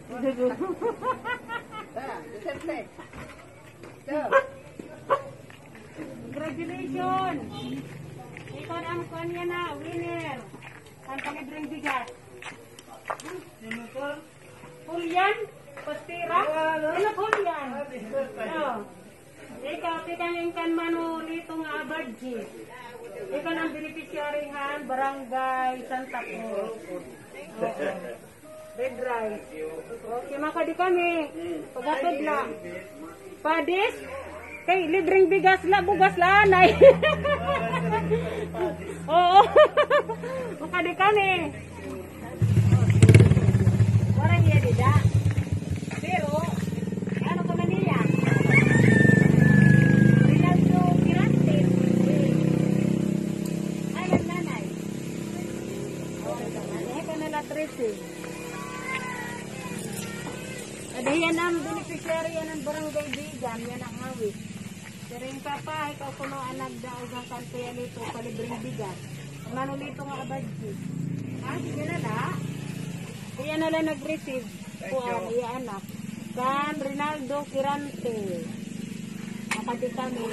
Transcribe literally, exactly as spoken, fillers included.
Congratulations! Ikaw na an kuan niya na, winner. An palibreng bigas. Julian Pastera? Ano, Julian? Oh. Ikaw, tikang in kan Manolito nga Abadji. Ikaw an beneficiary han Barangay Santa Cruz. Oo. Red rice. Okay, makadi kami. Paghatod la. Padis? Kay libreng bigas la, bugas la anay. Oo. Makadi kami. Waray hiya dida. Pero, ano ka man niya? Rinaldo Quirante. Ay, an nanay. Waray ka man. Ay, ka na la trece. Ada hiya an beneficiary hiya han Barangay Bigan, hiya an awit. Siring, Papa, ikaw kuno an nagdaog han kan Kuya Lito palibreng bigas. Manolito nga Abadji. Ha, sige na la. Iya na la nag-receive. Kuan, iya anak. Kan Rinaldo Quirante. Makadi kami.